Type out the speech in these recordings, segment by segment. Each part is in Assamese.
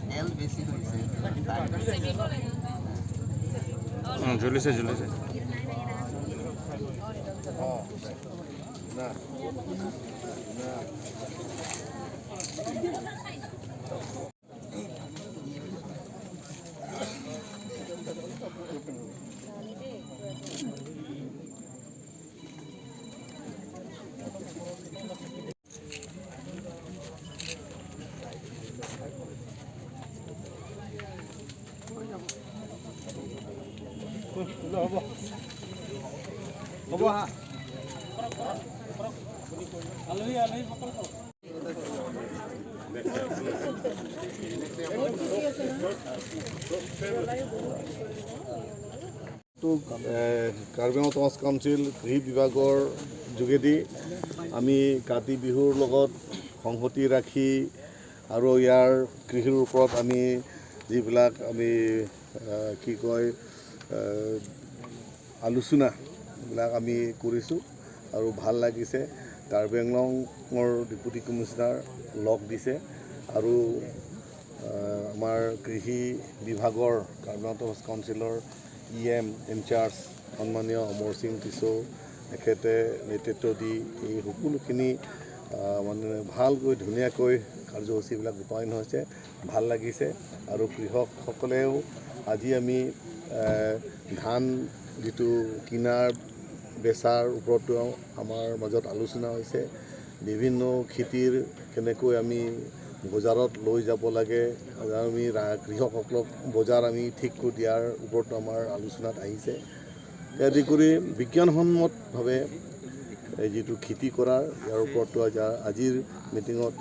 তেল বেছি হৈছে। জ্বলিছে জ্বলিছে। হ'ব হা। কাৰ্বি আংলং অট'নমাছ কাউন্সিল কৃষি বিভাগৰ যোগেদি আমি কাতি বিহুৰ লগত সংহতি ৰাখি আৰু ইয়াৰ কৃষিৰ ওপৰত আমি যিবিলাক আমি কি কয় আলোচনাবিলাক আমি কৰিছোঁ আৰু ভাল লাগিছে। কাৰ্বি আংলঙৰ ডেপুটি কমিশ্যনাৰ লগ দিছে আৰু আমাৰ কৃষি বিভাগৰ কাৰ্বি আংলং অট'নমাছ কাউন্সিলৰ ই এম ইনচাৰ্জ সন্মানীয় অমৰ সিং টিছৌ এখেতে নেতৃত্ব দি এই সকলোখিনি মানে ভালকৈ ধুনীয়াকৈ কাৰ্যসূচীবিলাক ৰূপায়ণ হৈছে, ভাল লাগিছে। আৰু কৃষকসকলেও আজি আমি ধান যিটো কিনাৰ বেচাৰ ওপৰতো আমাৰ মাজত আলোচনা হৈছে। বিভিন্ন খেতিৰ কেনেকৈ আমি বজাৰত লৈ যাব লাগে, আমি কৃষকসকলক বজাৰ আমি ঠিক কৰি দিয়াৰ ওপৰতো আমাৰ আলোচনাত আহিছে। আদি কৰি বিজ্ঞানসন্মতভাৱে এই যিটো খেতি কৰাৰ ইয়াৰ ওপৰতো আজিৰ মিটিঙত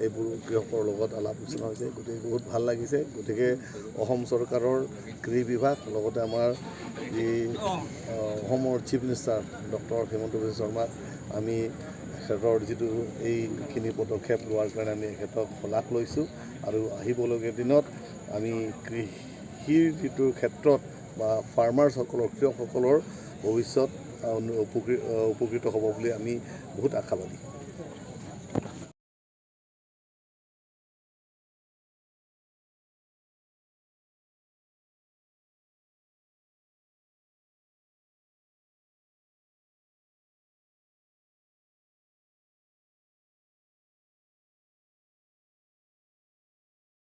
এইবোৰ কৃষকৰ লগত আলাপ আলোচনা হৈছে। গতিকে বহুত ভাল লাগিছে। গতিকে অসম চৰকাৰৰ কৃষি বিভাগ লগতে আমাৰ যি অসমৰ chief minister doctor Himanta Biswa শৰ্মাক আমি এখেতৰ যিটো এইখিনি পদক্ষেপ লোৱাৰ কাৰণে আমি এখেতক শলাগ লৈছোঁ। আৰু আহিবলগীয়া দিনত আমি কৃষিৰ যিটো ক্ষেত্ৰত বা ফাৰ্মাৰ্ছসকলৰ কৃষকসকলৰ ভৱিষ্যত উপকৃত হ'ব বুলি আমি বহুত আশাবাদী।